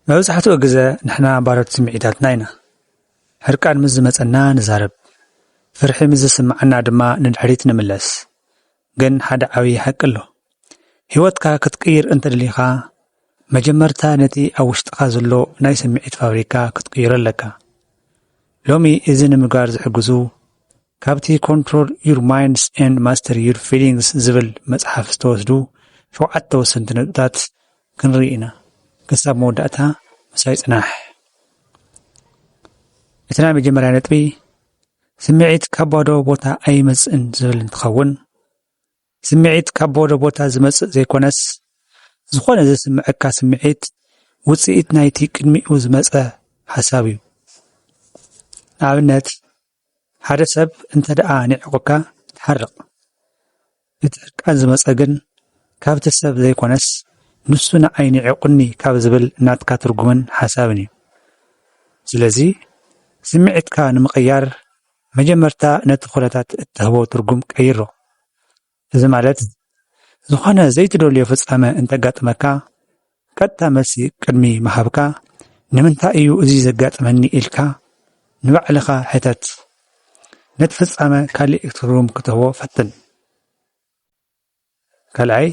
መብዛሕትኡ ግዘ ንሕና ባሮት ስምዒታትና ኢና። ሕርቃን ምስ ዝመፀና ንዛረብ፣ ፍርሒ ምስ ዝስምዓና ድማ ንድሕሪት ንምለስ። ግን ሓደ ዓብዪ ሓቂ ኣሎ። ህይወትካ ክትቅይር እንተደሊኻ፣ መጀመርታ ነቲ ኣብ ውሽጥኻ ዘሎ ናይ ስምዒት ፋብሪካ ክትቅይሮ ኣለካ። ሎሚ እዚ ንምግባር ዝሕግዙ፣ ካብቲ Control Your Minds and Master Your Feelings ዝብል መጽሓፍ ዝተወስዱ ሸውዓተ ወሰንቲ ነጥብታት ክንርኢ ኢና። ክሳብ መወዳእታ ምሳይ ጽናሕ። እቲ ናይ መጀመርያ ነጥቢ፣ ስምዒት ካብ ባዶ ቦታ ኣይመጽእን ዝብል እንትኸውን፣ ስምዒት ካብ ባዶ ቦታ ዝመጽእ ዘይኮነስ፣ ዝኾነ ዘስምዐካ ስምዒት ውጽኢት ናይቲ ቅድሚኡ ዝመጸ ሓሳብ እዩ። ንኣብነት፣ ሓደ ሰብ እንተ ደኣ ንዒቑካ፣ ትሓርቕ። እቲ ሕርቃን ዝመጸ ግን ካብቲ ሰብ ዘይኮነስ፣ ንሱ ንዓይ ንዒቑኒ ካብ ዝብል ናትካ ትርጉምን ሓሳብን እዩ። ስለዚ፣ ስምዒትካ ንምቕያር፣ መጀመርታ ነቲ ኩነታት እትህቦ ትርጉም ቀይሮ። እዚ ማለት፣ ዝኾነ ዘይትደልዮ ፍጻመ እንተጋጥመካ፣ ቀጥታ መልሲ ቅድሚ ምሃብካ፣ "ንምንታይ እዩ እዚ ዘጋጥመኒ?" ኢልካ ንባዕልኻ ሕተት። ነቲ ፍጻመ ካልእ ትርጉም ክትህቦ ፈትን። ካልኣይ፣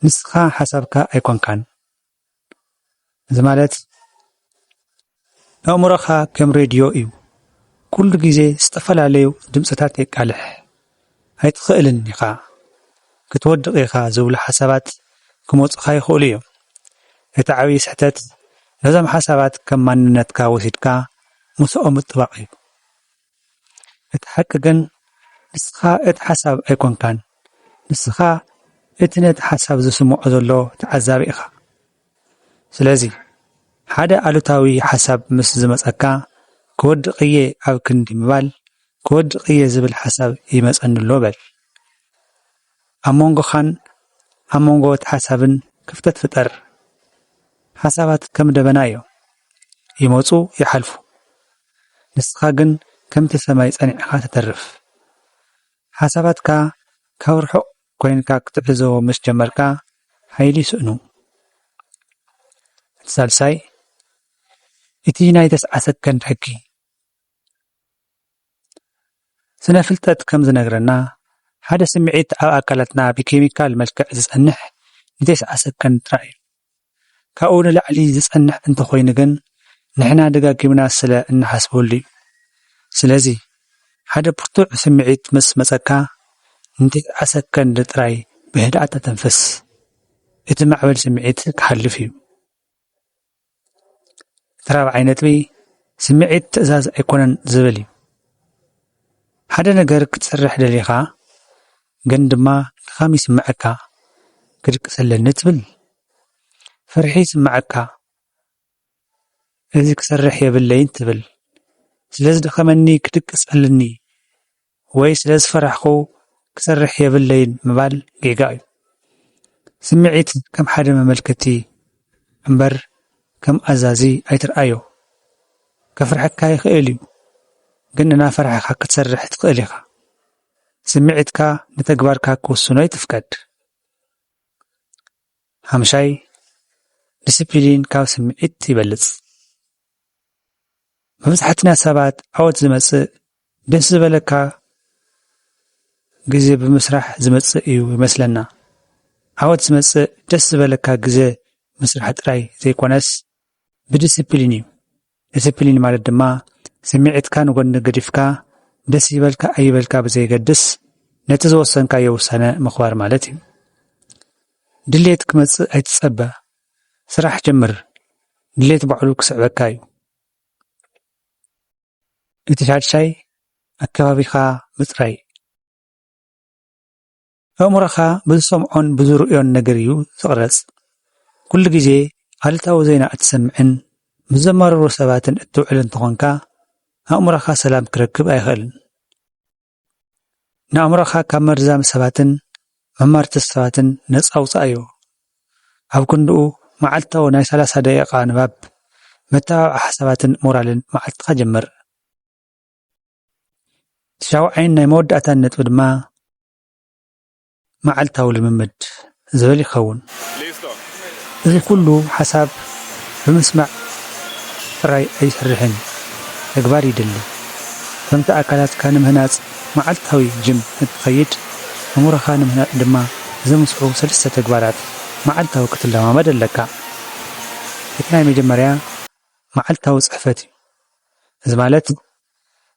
ንስኻ ሓሳብካ ኣይኮንካን። እዚ ማለት፣ ኣእምሮኻ ከም ሬድዮ እዩ። ኩሉ ግዜ ዝተፈላለዩ ድምጽታት የቃልሕ። "ኣይትኽእልን ኢኻ፣ ክትወድቕ ኢኻ" ዝብሉ ሓሳባት ክመጹኻ ይኽእሉ እዮም። እቲ ዓብዪ ስሕተት፣ ነዞም ሓሳባት ከም ማንነትካ ወሲድካ ምስኦም ምጥባቕ እዩ። እቲ ሓቂ ግን፣ ንስኻ እቲ ሓሳብ ኣይኮንካን። ንስኻ እቲ ነቲ ሓሳብ ዝስምዖ ዘሎ ተዓዛቢ ኢኻ። ስለዚ፣ ሓደ ኣሉታዊ ሓሳብ ምስ ዝመጸካ፣ "ክወድቕ እየ" ኣብ ክንዲ ምባል፣ "ክወድቕ እየ" ዝብል ሓሳብ ይመጸኒ ኣሎ በል። ኣብ መንጎኻን ኣብ መንጎ እቲ ሓሳብን ክፍተት ፍጠር። ሓሳባት ከም ደበና እዮም። ይመጹ፣ ይሓልፉ። ንስኻ ግን ከምቲ ሰማይ ጸኒዕኻ ትተርፍ። ሓሳባትካ ካብ ርሑቕ ኮይንካ ክትዕዘቦ ምስ ጀመርካ፣ ሓይሊ ይስእኑ። እቲ ሳልሳይ፣ እቲ ናይ ተስዓ ሰከንድ ሕጊ። ስነ ፍልጠት ከም ዝነግረና፣ ሓደ ስምዒት ኣብ ኣካላትና ብኬሚካል መልክዕ ዝጸንሕ ንተስዓ ሰከንድ ጥራይ እዩ። ካብኡ ንላዕሊ ዝጸንሕ እንተኾይኑ ግን፣ ንሕና ደጋጊምና ስለ እንሓስበሉ እዩ። ስለዚ፣ ሓደ ብርቱዕ ስምዒት ምስ መጸካ፣ ንተስዓ ሰከንድ ጥራይ ብህድኣት ተተንፍስ። እቲ ማዕበል ስምዒት ክሓልፍ እዩ። እቲ ራብዓይ ነጥቢ፣ ስምዒት ትእዛዝ ኣይኮነን ዝብል እዩ። ሓደ ነገር ክትሰርሕ ደሊኻ፣ ግን ድማ ድኻም ይስምዐካ፣ "ክድቅስ ኣለኒ" ትብል። ፍርሒ ይስምዐካ፣ "እዚ ክሰርሕ የብለይን" ትብል። "ስለ ዝደኸመኒ ክድቅስ ኣለኒ" ወይ "ስለ ዝፈራሕኩ ክሰርሕ የብለይን" ምባል ጌጋ እዩ። ስምዒት ከም ሓደ መመልከቲ እምበር ከም ኣዛዚ ኣይትርኣዮ። ከፍርሐካ ይኽእል እዩ፣ ግን እናፈራሕኻ ክትሰርሕ ትኽእል ኢኻ። ስምዒትካ ንተግባርካ ክውስኖ ኣይትፍቀድ። ሓምሻይ፣ ዲስፕሊን ካብ ስምዒት ይበልጽ። መብዛሕትና ሰባት ዓወት ዝመጽእ ደስ ዝበለካ ግዜ ብምስራሕ ዝመጽእ እዩ ይመስለና። ዓወት ዝመጽእ ደስ ዝበለካ ግዜ ምስራሕ ጥራይ ዘይኮነስ ብዲስፕሊን እዩ። ዲስፕሊን ማለት ድማ ስምዒትካ ንጎኒ ገዲፍካ ደስ ይበልካ ኣይበልካ ብዘየገድስ ነቲ ዝወሰንካዮ ውሳነ ምኽባር ማለት እዩ። ድሌት ክመጽእ ኣይትጸበ። ስራሕ ጀምር። ድሌት ባዕሉ ክስዕበካ እዩ። እቲ ሻድሻይ ኣከባቢኻ ምጽራይ። ኣእምሮኻ ብዝሰምዖን ብዝርእዮን ነገር እዩ ዝቕረጽ። ኩሉ ግዜ ኣሉታዊ ዜና እትሰምዕን ምስ ዘማርሩ ሰባትን እትውዕል እንተኾንካ፣ ኣእምሮኻ ሰላም ክረክብ ኣይኽእልን። ንኣእምሮኻ ካብ መርዛም ሰባትን መማርቲ ሰባትን ነጻ ኣውጽኣዮ። ኣብ ክንድኡ መዓልታዊ ናይ ሰላሳ ደቂቓ ንባብ፣ መተባብዒ ሓሳባትን ሞራልን መዓልትኻ ጀምር። ሻውዓይን ናይ መወዳእታን ነጥቢ ድማ መዓልታዊ ልምምድ ዝብል ይኸውን። እዚ ኩሉ ሓሳብ ብምስማዕ ጥራይ ኣይሰርሕን፣ ተግባር ይደሊ። ከምቲ ኣካላትካ ንምህናጽ መዓልታዊ ጅም እትኸይድ፣ ኣእምሮኻ ንምህናጽ ድማ እዚ ምስሑ ሰለስተ ተግባራት መዓልታዊ ክትለማመድ ኣለካ። እቲ ናይ መጀመርያ መዓልታዊ ጽሕፈት እዩ። እዚ ማለት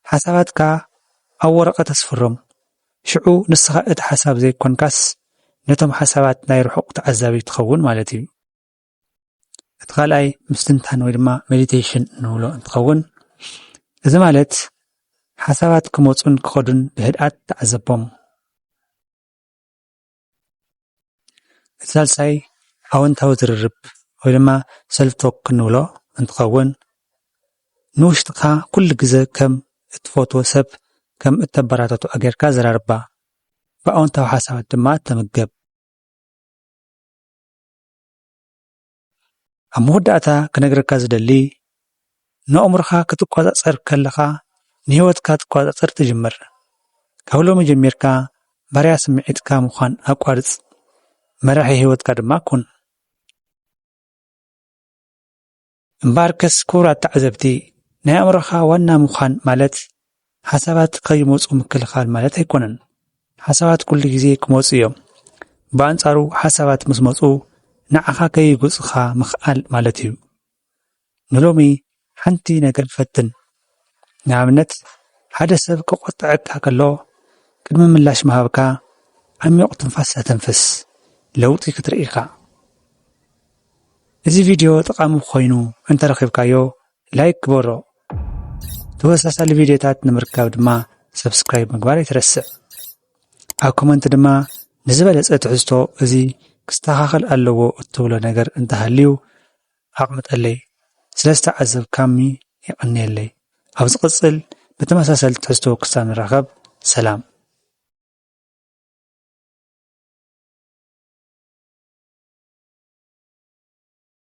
ሓሳባትካ ኣብ ወረቐት ኣስፍሮም። ሽዑ ንስኻ እቲ ሓሳብ ዘይኮንካስ ነቶም ሓሳባት ናይ ርሑቕ ተዓዛቢ ትኸውን ማለት እዩ። እቲ ካልኣይ ምስትንታን ወይ ድማ ሜዲቴሽን እንብሎ እንትኸውን፣ እዚ ማለት ሓሳባት ክመፁን ክኸዱን ብህድኣት ተዓዘቦም። እቲ ሳልሳይ ኣወንታዊ ዝርርብ ወይ ድማ ሰልፍ ቶክ እንብሎ እንትኸውን፣ ንውሽጥኻ ኩሉ ግዘ ከም እትፈትዎ ሰብ ከም እተበራታትዖ ጌርካ ዘራርባ። ብኣወንታዊ ሓሳባት ድማ ተመገብ። ኣብ መወዳእታ ክነግረካ ዝደሊ፣ ንኣእምሮኻ ክትቆጻጸር ከለኻ ንህይወትካ ትቆጻጸር ትጅምር። ካብ ሎሚ ጀሚርካ ባርያ ስምዒትካ ምዃን ኣቋርጽ። መራሒ ህይወትካ ድማ ኩን። እምበኣርከስ ክቡራት ተዓዘብቲ፣ ናይ ኣእምሮኻ ዋና ምዃን ማለት ሓሳባት ከይመጹ ምክልኻል ማለት ኣይኮነን። ሓሳባት ኩሉ ግዜ ክመጹ እዮም። ብኣንጻሩ ሓሳባት ምስ መጹ ንዓኻ ከይገጹኻ ምኽኣል ማለት እዩ። ንሎሚ ሓንቲ ነገር ፈትን። ንኣብነት ሓደ ሰብ ክቆጥዐካ ከሎ ቅድሚ ምላሽ ምሃብካ ዓሚቕ ትንፋስ ኣተንፍስ። ለውጢ ክትርኢ ኢኻ። እዚ ቪድዮ ጠቓሚ ኮይኑ እንተረኺብካዮ ላይክ ግበሮ። ተመሳሳሊ ቪድዮታት ንምርካብ ድማ ሰብስክራይብ ምግባር ኣይትረስዕ። ኣብ ኮመንት ድማ ንዝበለጸ ትሕዝቶ እዚ ክስተኻኸል ኣለዎ እትብሎ ነገር እንተሃልዩ ኣቕምጠለይ። ስለ ዝተዓዘብካኒ የቐንየለይ። ኣብ ዝቕጽል ብተመሳሳሊ ትሕዝቶ ክሳብ ንራኸብ ሰላም።